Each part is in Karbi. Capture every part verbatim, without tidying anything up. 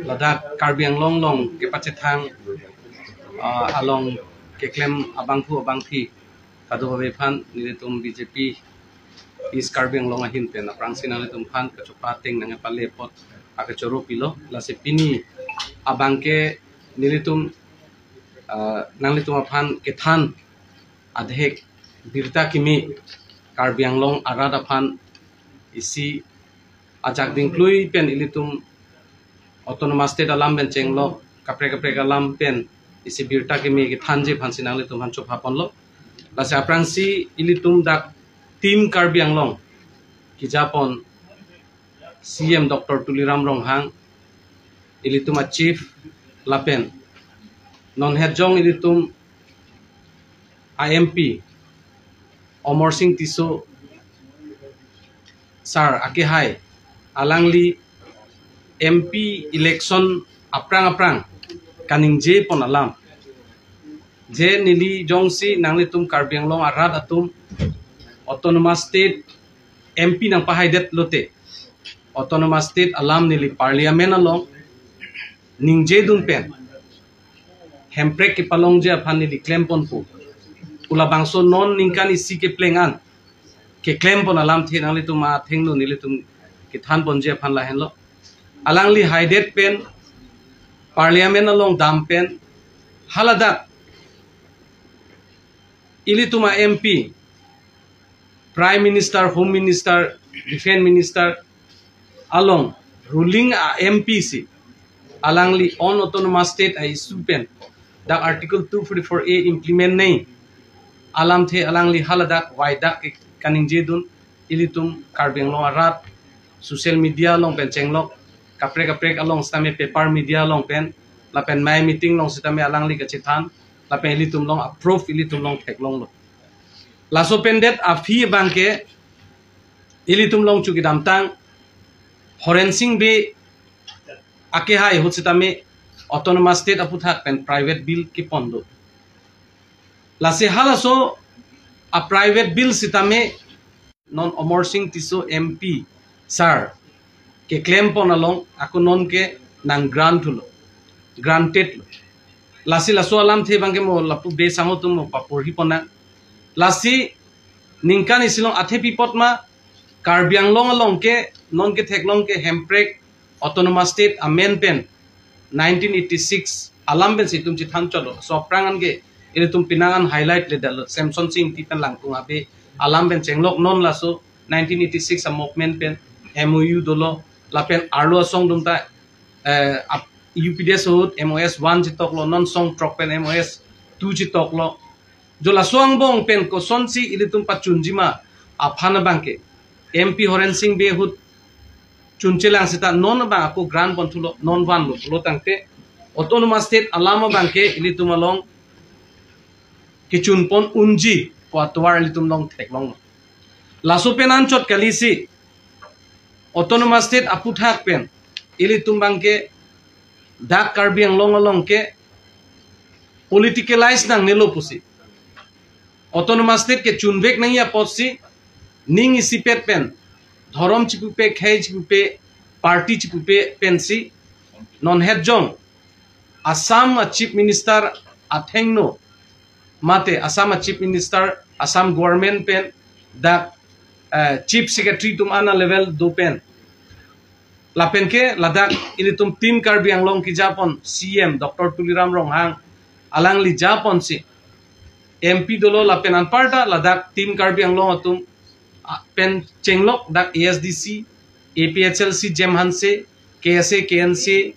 Ladak Karbi Anglong along kepachethang, ah, along keklem abangphu abangphi kadokave aphan nelitum B J P East Karbi Anglong ahin pen aphrangsi nanglitum aphan kachopa ateng nangpale apot akachoro pilo. Lasi pini abangke nelitum, ah, nanglitum aphan kethan adhek birta kimi Karbi Anglong arat aphan isi ajak dingklui pen ilitum Autonomous State alam pen chenglok kaprek kaprek alam pen isi birta kimi kethanji aphansi nanglitum aphan chopha ponlo. Lasi aphrangsi ilitum dak Team Karbi Anglong kejapon C M Doctor Tuliram Ronghang, ilitum a chief lapen non hetjong ilitum a M P Amarsing Tisso sir akehai, alangli M P election aphrang aphrang kaningje pon alam, je neli jongsi nanglitum Karbi Anglong arat atum Autonomous State M P nangpahaidet lote, Autonomous State alam neli Parliament along ningje dun pen hemprek kepalongji aphan neli klem ponpo pu labangso non ningkan isi kepleng an keklem pon alamthe nanglitum athengno nelitum kethan ponji aphan lahenlo. Alangli haidet pen Parliament along dam pen haladak ilitum a M P, Prime Minister, Home Minister, Defense Minister along ruling a M P si alangli on Autonomous State a issue pen dak Article two forty-four A implement nei alamthe alangli haladak waidak kaningje dun, ilitum Karbi Anglong arat social media along pen chenglok, kaprek kaprek along sitame paper media along pen lapen mei meeting along sitame alangli kachethan lapen ilitum along approve, ilitum along theklonglo. Laso pen det aphi abangke ilitum along chu kedamtang Horensing Bey akehai ahut sitame Autonomous State aphuthak pen private bill kepon do. Lasi halaso a private bill sitame non Amarsing Tisso M P sir keklem pon along ako nonke nang grant thulo, granted lo. Lasi laso alamthe abangke mo lapu Bey sangho atum mo paporhi ponnang. Lasi ningkan isi along athe pi apot ma Karbi Anglong along ke nonke theklong ke hemprek Autonomous State amen pen nineteen eighty-six alam pensi itum chethan chotlo. So aphrang anke ilitum penang an highlight le dal Semsonsing Ingti pen Langtung Abe alam pen chenglok non laso nineteen eighty-six a movement pen M O U dolo lapen arlo asong atum ta, eh, ap-, U P D S ahut M O S one chetoklo, non song throk pen M O S two chetoklo. Jo laso angbong pen kosonsi ilitum pachunji ma aphan abangke M P Horensing Bey ahut chunchelang seta non abang ako grant pon thulo, non vanlo pulo tangte Autonomous State alam abangke ilitum along kechun pon unji pu atovar ilitum along theklonglo. Laso pen anchot kalisi Autonomous State aphuthak pen ilitum abangke dak Karbi Anglong along ke politicalize nangnelo pusi, Autonomous State kechunvek nangji apotsi ning isipet pen dhorom chipupe, khei chipupe, party chipupe pensi non hetjong Assam a Chief Minister athengno mate Assam a Chief Minister, Assam government pen dak, eh, Chief Secretary atum ana level do pen lapen ke ladak ilitum Team Karbi Anglong kejapon C M Doctor Tuliram Ronghang alangli japonsi M P dolo lapen anparta ladak Team Karbi Anglong atum, ah, pen chenglok dak A S D C, A P H L C, Jem Hanse, K S A, K N C,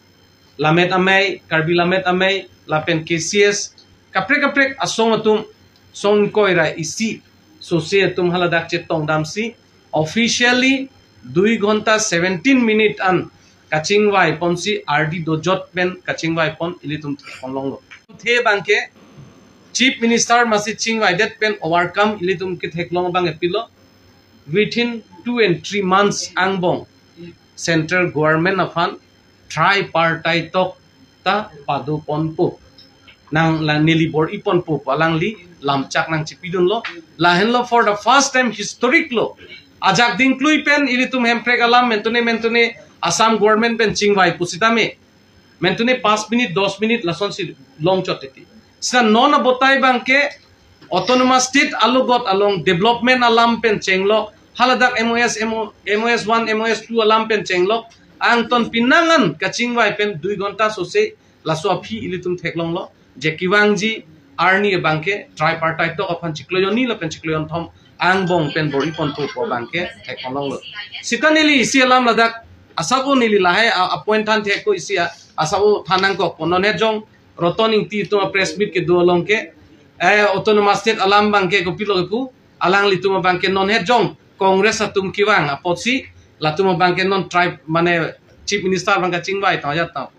Lammet Amei, Karbi Lammet Amei, lapen K C S, kaprek kaprek asong atum, song ingkoi ra isi sose atum haladak chetong damsi, officially dui ghonta seventeen minute an kachingvai ponsi ardi dojot pen kachingvai pon ilitum theklonglo. The abangke Chief Minister masi chingvaidet pen overcome ilitum ketheklong abang epilo. Within two and three months angbong central government aphan tripartite talk ta pado ponpo, nang la neli bor-i ponpo pu alangli lamchak nangchipidunlo. Lahenlo for the first time historic lo, ajak dingklui pen ilitum hemprek alam mentune mentune Assam government pen chingvai pusitame Mentune pas minute, dos minute lasonsi longchot titi. Sita non abotai abangke autonomous state alogot along development alam pen chenglok, haladak M O S, M O, M O S one, M O S two alam pen chenglok, angton pinangan kachingvai pen dui ghonta sose laso aphi ilitum theklonglo. Je kevangji arni abangke tripartite talk aphan chiklo hini lapen chiklo thom angbong pen bor-i ponpo pu abangke theklonglo. Sita neli isi alam ladak asap-o neli lahai a, a point than thek ko isi a, asap-o than nangkok po. Non het jong Roton Ingti atum a press meet kedo along ke, eh, autonomous state alam abangke kopilo kepu, alanglitum abangke non het jong Congress atum kevang apotsi latum abangke non tribe mane chief minister abang kachingvai tang ajat tang.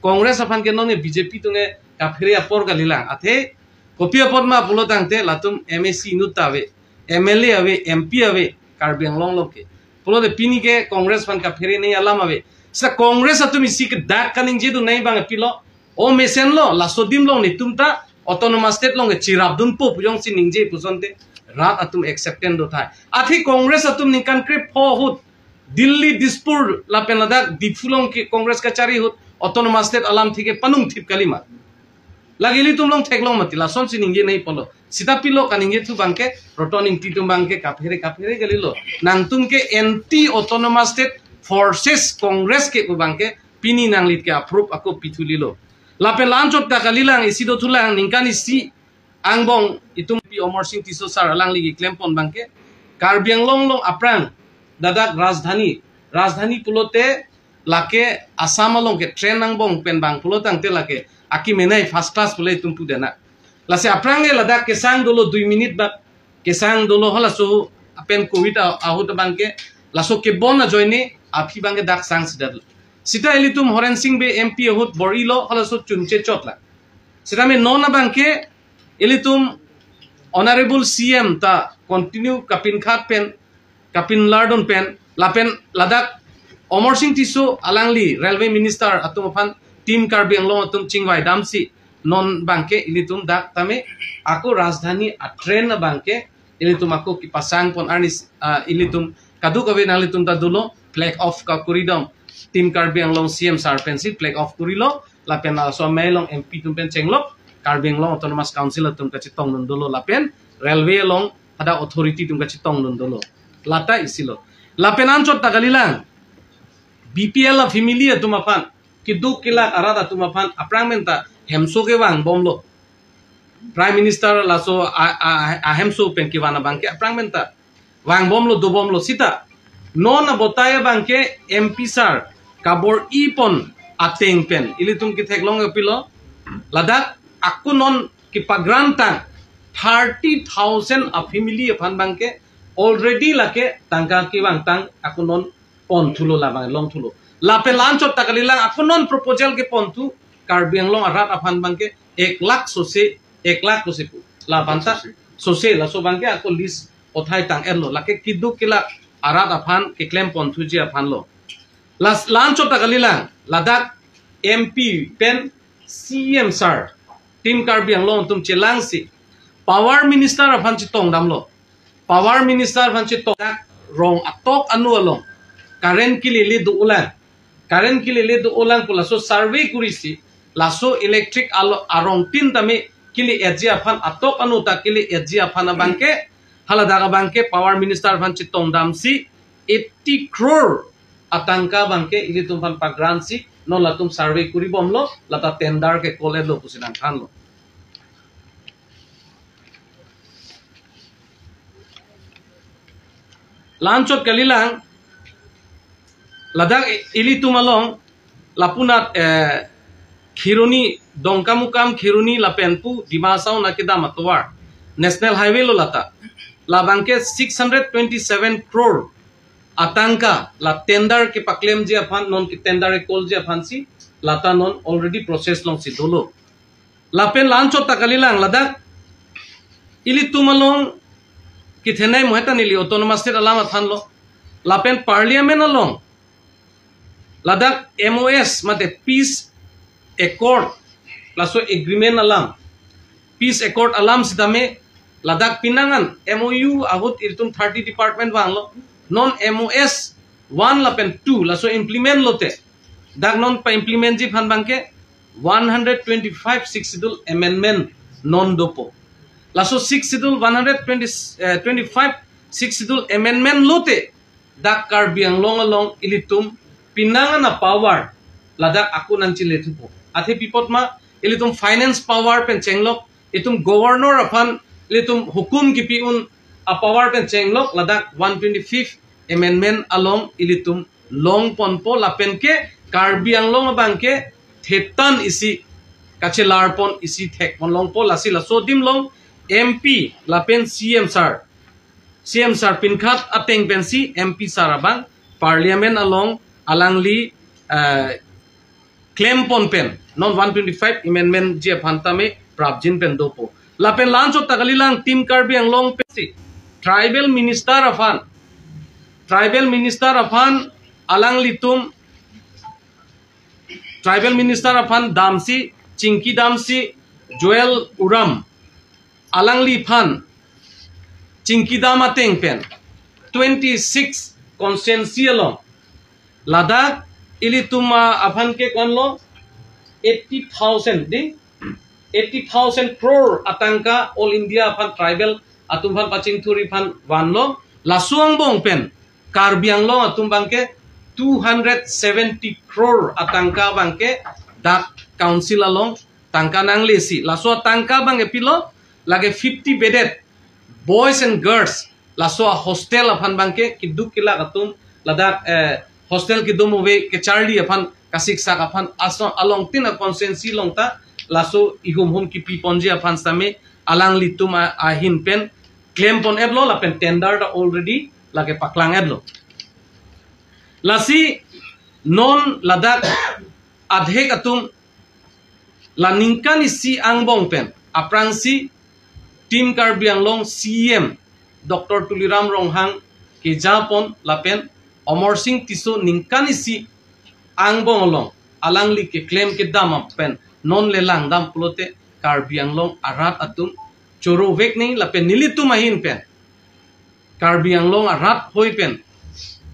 Congress aphan ke non ke B J P atum ke kaphere apor kalilang. Athe kopi apot ma pulo tangte latum M A C inut ta ave, M L A ave, M P ave, Karbi Anglong along ke. Pulote pini ke Congress aphan kaphere nei alam ave. Sita Congress atum isi ke dak kaningje dun nei abang pilo. O mesenlo, laso adim along netum ta autonomous state along ke chirap dunpo pu jongsi ningje pusonte rat atum acceptance do thai. Athe Congress atum ningkan krepho ahut Delhi, Dispur lapen ladak Diphu along ke Congress kachari ahut autonomous state alamthe ke panung thip kalima. Lake ilitum along theklong mati, lasonsi ningje nei pulo. Sita pilo kaningje thu abangke Roton Ingti atum abangke kaphere kaphere kalilo. Nangtum ke anti autonomous state forces Congress ke pu abangke pini nangli ke approve ako pithu lilo. Lapen la-anchot ta kalilang, isi do thulang, ningkan isi angbong itum P Amarsing Tisso sir alangli keklempon abangke Karbi Anglong along aphrang ladak Rajdhani, Rajdhani pulote lake Assam along ke train angbong pen abang pulo tangte lake akimenei first class pule itum pu dena. Lasi aphrang ke ladak kesang dolo dui minute bak, kesang dolo halaso pen covid a-, ahut abangke laso kebon ajoine aphi abangke dak sang sidetlo. Sita ilitum Horen Sing Bey M P ahut bor-ilo halaso chunche chotla. Sitame non abangke ilitum Honorable C M ta continue kapinkhat pen, kapinlardun pen, lapen ladak Amarsing Tisso alangli Railway Minister atum aphan Team Karbi Anglong atum chingvai damsi non abangke ilitum dak tame ako Rajdhani a train abangke ilitum ako kepasang pon arni, ah, ilitum kadokave nanglitum ta dolo flag off ka kuri dam. Team Karbi Anglong C M sir pensi flag off kurilo, lapen laso amei along M P atum pen chenglok, Karbi Anglong Autonomous Council atum kachetongdun dolo lapen railway along hadak authority atum kachetongdun dolo. Lata isilo. Lapen anchot ta kalilang B P L a family atum aphan, keduk kelak arat atum aphan aphrang pen ta hemso ke vangbomlo. Prime Minister laso a, a, a, ahemso pen kevan abangke aphrang pen ta vangbomlo, dobomlo sita. Non abotai abangke M P sir kabor-i pon ateng pen ilitum ketheklong ke pilo, ladak ako non kepagrantang thirty thousand a family aphan abangke already lake tangka kevangtang ako non ponthulo, labang longthulo. Lapen la-anchot ta kalilang ako non proposal keponthu Karbi Anglong arat aphan abangke ek lakh sose, ek lakh sose pu. Labang ta sose, laso abangke ako list othai tang-etlo. Lake keduk kelak arat aphan keklem ponthuji aphanlo. Las, la-anchot ta kalilang, ladak M P pen C M sir, Team Karbi Anglong atum chelangsi Power Minister aphan chetongdamlo. Power Minister aphan chetong, dak rong atok anu along current kelele do-olang, current kelele do-olang pu laso survey kurisi, laso electric alo arong tin tame kele-etji aphan, atok anu ta kele-etji aphan abangke, haladak abangke Power Minister aphan chetongdamsi eighty crore atangka abangke ilitum aphan pagrantsi non latum survey kuribomlo, lata tender ke call-etlo pusi nangthanlo. La-anchot kalilang, ladak ilitum along lapunat, eh, Kheroni, Dongkamukam Kheroni lapen pu Dima Hasao nangkedam atovar National Highway lo lata. Labangke six hundred twenty-seven crore atangka la tender kepaklemji aphan, non ke tender call-ji aphansi lata non already process alongsi dolo. Lapen la-anchot ta kalilang, ladak ilitum along kethenei mo heta neli Autonomous State alam athanlo. Lapen Parliament along ladak M O S mate Peace Accord, laso agreement alam, Peace Accord alam sitame ladak pinangan M O U ahut ilitum thirty department vanglo. Non M O S one lapen two laso implement lote Dak non pa-implement ji aphan abangke one hundred twenty-five Sixth Schedule amendment non dopo. Laso Sixth Schedule, one hundred twenty, eh, twenty-five Sixth Schedule amendment lote dak Karbi Anglong along ilitum pinangan a-power ladak ako nangchile thupo. Athe pi apot ma, ilitum finance power pen chenglok, itum governor aphan ilitum hukum kipi un a-power pen chenglok, ladak one twenty-fifth amendment along ilitum longponpo, lapen ke Karbi Anglong abangke thetan isi kachelarpon, isi thekpon longpo. Lasi laso adim along M P lapen C M sir, C M sir pinkhat ateng pensi M P sir abang parliament along alangli, eh, klempon pen non one twenty-five amendment ji aphan tame prapjin pen dopo. Lapen la-anchot ta kalilang, Team Karbi Anglong pensi tribal minister aphan, tribal minister aphan alanglitum, tribal minister aphan damsi, chingki damsi, Joel Uram alangliphan chingki dam ateng pen twenty-six constituency along ladak ilitum aphan ke konlo eighty thousand, di, eighty thousand crore atangka All India aphan tribal atum aphan pachingthurji aphan vanlo. Laso angbong pen Karbi Anglong atum abangke two hundred seventy crore atangka abangke dak council along tangka nanglesi. Laso atangka abangke pilo, lake fifty bedded boys and girls, laso a-hostel aphan abangke keduk kelak atum ladak, eh, hostel kedom ave kacharli aphan, kasiksak aphan, aso along tin a-constituency along ta laso ihum hum kipiponji aphan sitame alanglitum a-, ahin pen klempon-etlo, lapen tender ta already lake paklang-etlo. Lasi non ladak adhek atum la ningkan isi angbong pen aphrangsi Team Karbi Anglong C M Doctor Tuliram Ronghang kejapon lapen Amarsing Tisso ningkan isi angbong along alangli keklem kedam pen non le langdam pulote Karbi Anglong arat atum choro vek nangji, lapen nelitum ahin pen Karbi Anglong arat hoi pen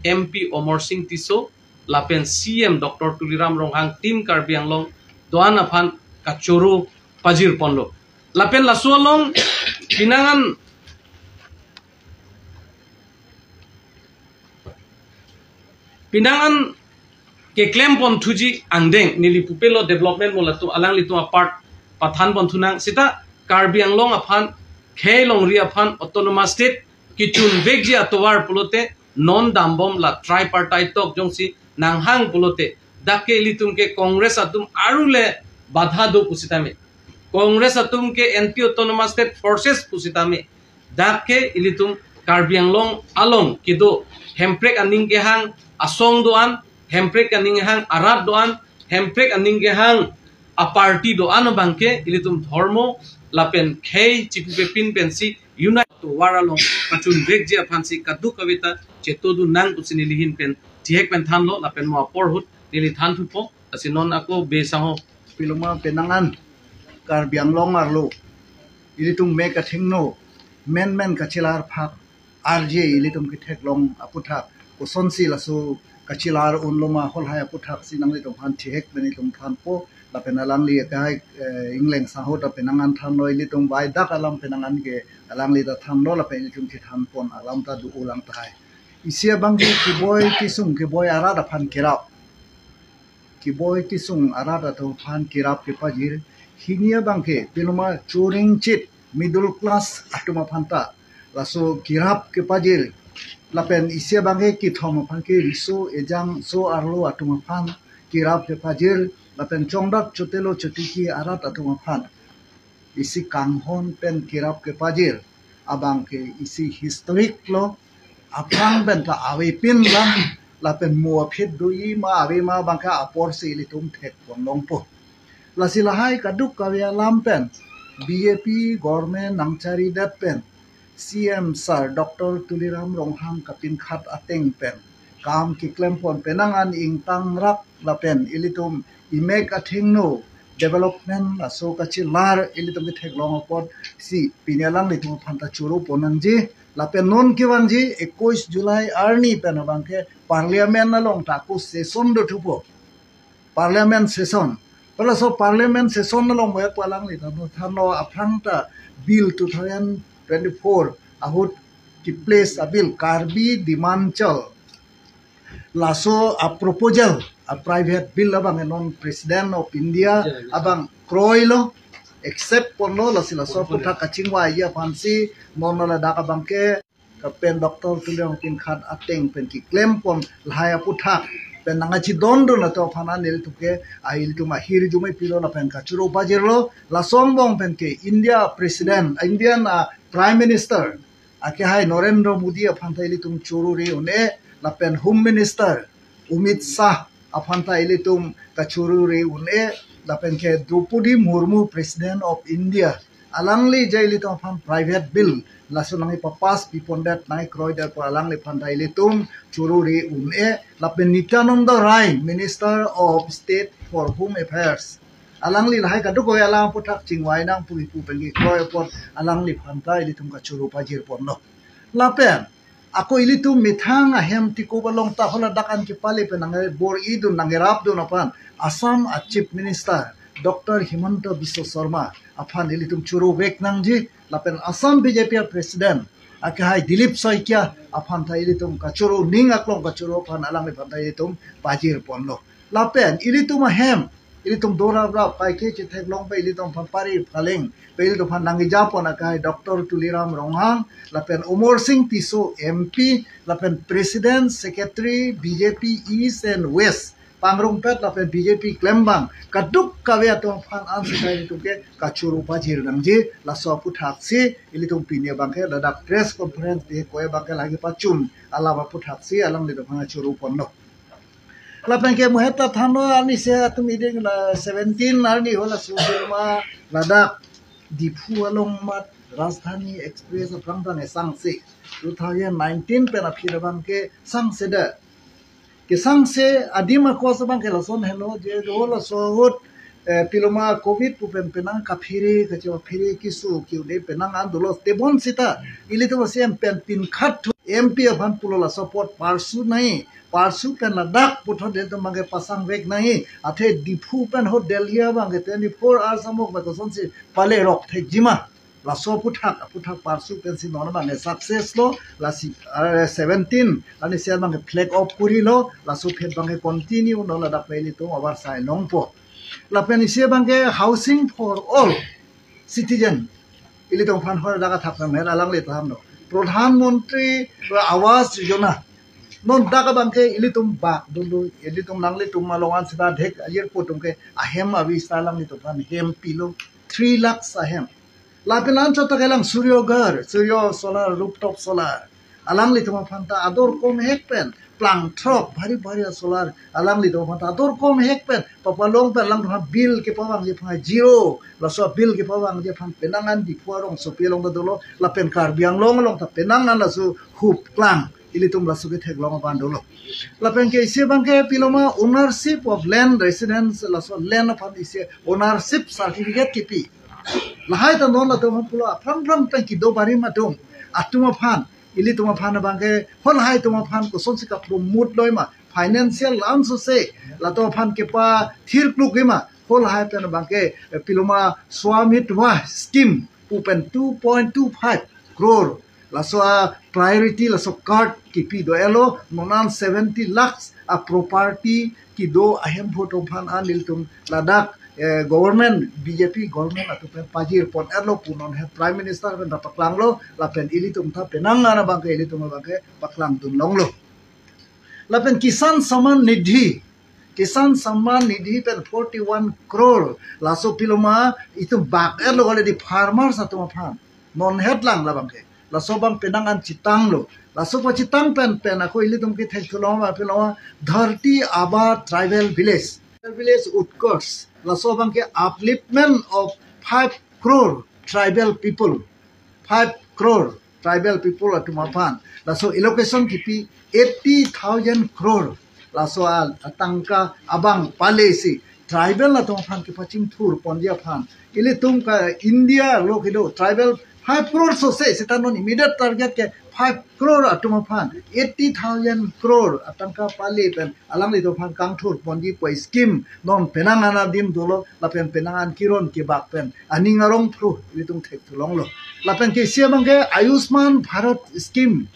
M P Amarsing Tisso lapen C M Doctor Tuliram Ronghang Team Karbi Anglong do-an aphan kachoro pajirponlo. Lapen laso along pinangan, pinangan keklemponthuji angdeng neli pupelo development mo latum alanglitum a-part pathanponthunang, sita Karbi Anglong aphan, khei longri aphan autonomous state kechun vekji atovar pulote non dambom la tripartite talk jongsi nanghang pulote dak ke ilitum ke Congress atum arule badha do pusitame, Congress atum ke anti autonomous state forces pusitame dak ke ilitum Karbi Anglong along kedo hemprek aning kehang asong do-an, hemprek aning kehang arat do-an, hemprek aning kehang a-party do-an abangke ilitum dhormo lapen khei chipupepin pensi unite atovar along kachun vekji aphansi kadokave ta chetodun nang pusi neli ahin pen thihek pen thanlo, lapen mo apor ahut neli thanthupo. Lasi non ako Bey sangho. Piloma penang an Karbi Anglong arlo ilitum mek athengno menmen kachelar phak arje ilitum ketheklong aputhak, kosonsi laso kachelar unloma holhai aputhak si nanglitum aphan thihek pen ilitum thanpo. Lapen alangli akai, eh, Ingleng sangho ta penang an thanlo, ilitum baidak alam penang an ke alangli ta thanlo, lapen ilitum kethanpon alam ta do-olang tahai. Isi abangke keboi kesung keboi arat aphan kerap, keboi kesung arat atum aphan kerap kepajir. Hini abangke piloma choringchit middle class atum aphan ta laso kerap kepajir. Lapen isi abangke kethom aphan ke riso ejangso arlo atum aphan kerap kepajir. Lapen chongdat chotelo chotiki arat atum aphan isi kanghon pen kerap kepajir abangke isi historic lo. Aphrang pen ta avepinlang, lapen mo aphi doji ma ave ma abangke aporsi ilitum thekpon longpo. Lasi lahai kadokave alam pen B J P government nangcharidet pen C M sir Doctor Tuliram Ronghang kapinkhat ateng pen kam keklempon penang an ingtangrak lapen ilitum imek athengno development laso kachelar ilitum ketheklong apotsi pini alanglitum aphan ta choro pon nangji. Lapen non kevangji ekuis July arni pen abangke parliament along ta ako session dothupo. Parliament session. Hala laso parliament session along mo ya pu alangli than thanlo aphrang ta bill two thousand twenty-four ahut ki-place a-bill Karbi Dimanchal. Laso a-proposal a-private bill abang non President of India abang kroilo, accept ponlo, lasi laso aphuthak kachingvai aphansi non ladak abangke lapen Doctor Tuliram Ronghang khat ateng pen keklem pon lahai aphuthak pen nangkachidondun atum aphan an ilitum ke a ilitum ahirjume pilo lapen kachoro pajirlo. Laso angbong pen ke India President, Indian a Prime Minister akehai Narendra Modi aphan ta ilitum choro re un-e, lapen Home Minister Amit Shah aphan ta ilitum kachoro re un-e, lapen ke Droupadi Murmu, President of India, alangli je ilitum aphan private bill laso nangkepapass pipondet, nangkekroidet pu alangliphan ta ilitum choro re un-e, lapen Nityananda Rai, Minister of State for Home Affairs, alangli lahai kadokave alang aphuthak chingvai nang pu kipu pen kekroi apot alangliphan ta ilitum kachoro pajir ponlo. Lapen ako ilitum methang ahem tikup along ta haladak an kepale pen nangbor-idun, nangrapdun aphan Assam a Chief Minister Doctor Himanta Biswa Sarma aphan ilitum choro vek nangji, lapen Assam B J P a President akehai Dilip Saikia aphan ta ilitum kachoro, ning aklong kachoro aphan alangliphan ta ilitum pajir ponlo. Lapen ilitum ahem, ilitum dorap rap kaike chetheklong pe ilitum aphan pari phaleng pe ilitum aphan nangkejapon akehai Doctor Tuliram Ronghang, lapen Amarsing Tisso M P, lapen President, Secretary B J P East and West, pangrungpet lapen B J P klembang kadokave atum aphan ansi ta ilitum ke kachoro pajir nangji. Laso aphuthaksi ilitum pini abangke ladak press conference de koi abangke lagi pachun alam aphuthaksi alanglitum aphan choro ponlo. Lapen ke muhet ta thanlo, arnisi atum ideng la seventeen arni halaso Burma ladak Diphu along mat Rajdhani Express aphrang tang esangse two thousand nineteen pen aphi abangke sangse da. Kesangse adim akos abangke lason helo je do laso ahut, eh, piloma covid pu pen penang kaphere kachewa phere kisu kiu de penang an dolo, tebon sita ilitum asem pen pinkhat thu M P aphan pulo laso apot parsu nai, parsu pen ladak puthot de tum abangke pasang vek nai, athe Diphu pen ho Delhi abangke twenty-four hours amok ba kosonsi pale rok thekjima. Laso aphuthak, aphuthak parsu pensi non abangke success lo, lasi, eh, seventeen arnisi abangke flag off kurilo, laso aphet abangke continue non ladak pe ilitum avarsai longpo. Lapen isi abangke housing for all citizen, ilitum aphan hor dak athap nang her alangli thanlo Pradhan Mantri Awas Yojana. Non dak abangke ilitum bak dunlo, ilitum nanglitum along an sita dhek ajir putum ke ahem avi sita alanglitum aphan hem pilo, three lakhs ahem. Lapen anchot ta kelang Surya Ghar, Surya Solar, Rooftop Solar, alanglitum aphan ta ador komhek pen plang throk bhari bhari solar alanglitum aphan ta ador komhek pen papalong pen alanglitum aphan bill kepavangji aphan zero, laso bill kepavangji aphan penang an Diphu arongsopi along ta dolo, lapen Karbi Anglong along ta penang an laso hup klang ilitum laso ketheklong abang dolo. Lapen ke isi abangke piloma ownership of land, residence, laso land aphan isi ownership certificate kipi. Lahai ta non latum aphan pulo aphrang phrang pen kedo barim atum, atum aphan, ilitum aphan abangke hol hai atum aphan kosonsi ka-promote loima, financial ansose latum aphan kepathir kluk ima, hol hai pen abangke, eh, piloma Swamitva scheme pu pen two point two five crore laso a-priority laso card kipi do-etlo, non an seventy lakhs a-property kedo ahemphu atum aphan an ilitum ladak, eh, government, B J P government atum pen pajir pon-etlo pu non he Prime Minister pen ta paklanglo, lapen ilitum ta penang an abangke ilitum abangke paklang dun longlo. Lapen Kisan Samman Nidhi, Kisan Samman Nidhi pen forty-one crore, laso piloma itum bak-etlo already farmers atum aphan. Non het lang labangke. Laso abang penang an chetanglo. Laso pachitang pen pen ako ilitum kethek thulong ma piloma Dharti Aaba Tribal Village. Tribal Village Utkarsh. Laso abangke upliftment of five crore tribal people. Five crore tribal people atum aphan. Laso allocation kipi eighty thousand crore. Laso a-, atangka abang pale si tribal atum aphan kepachingthur ponji aphan. Ilitum ke India arlo kedo tribal five crore sose, seta non immediate target ke five crore atum aphan, eighty thousand crore atangka pale pen alanglitum aphan kangthur ponji pu scheme non penang an adim dolo, lapen penang an kiron kebak pen aning arong phru ilitum thekthu longlo. Lapen ke isi abang ke Ayushman Bharat scheme,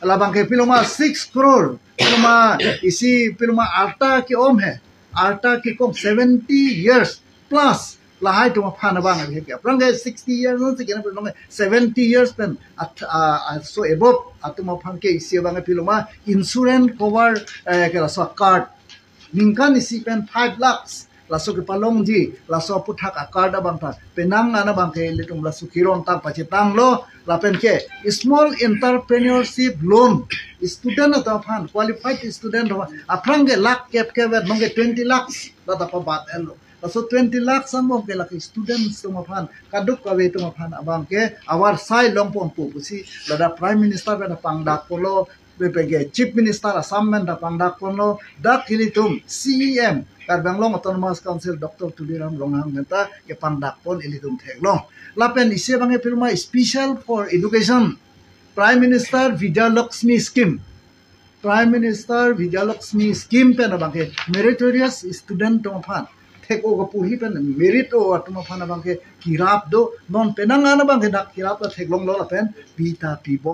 labang ke piloma six crore, piloma isi piloma arta ke-om he, arta kekong seventy years plus lahai atum aphan abang ke, aphrang ke sixty years non si kena piloma seventy years pen at, ah, ah, so above atum aphan ke isi abang ke piloma insurance cover, eh, ke laso card ningkan isi pen five lakhs laso kepalongji, laso aphuthak a-card abang ta penang an abang ke ilitum laso kiron tang pachetanglo. Lapen ke small entrepreneurship loan student atum aphan, qualified student atum aphan, aphrang ke lakh kep kep vet, non ke twenty lakhs lata pabat enlo. Laso twenty lakhs angbong ke lake students atum aphan, kaduk kave atum aphan abang ke avarsai longpon pu pusi ladak Prime Minister pen pangdakponlo, lapen ke Chief Minister Assam pen ta pangdakponlo, dak ilitum C E M Karbi Anglong Autonomous Council Doctor Tuliram Ronghang pen ta kepangdakpon ilitum theklong. Lapen isi abang ke piloma special for education, Prime Minister Vidya Lakshmi scheme. Prime Minister Vidya Lakshmi scheme pen abang ke meritorious student atum aphan, thek-o kaporhi pen merit-o atum aphan abang ke kirap do, non penang an abang ke dak kirap ta theklonglo lapen pi ta pibom.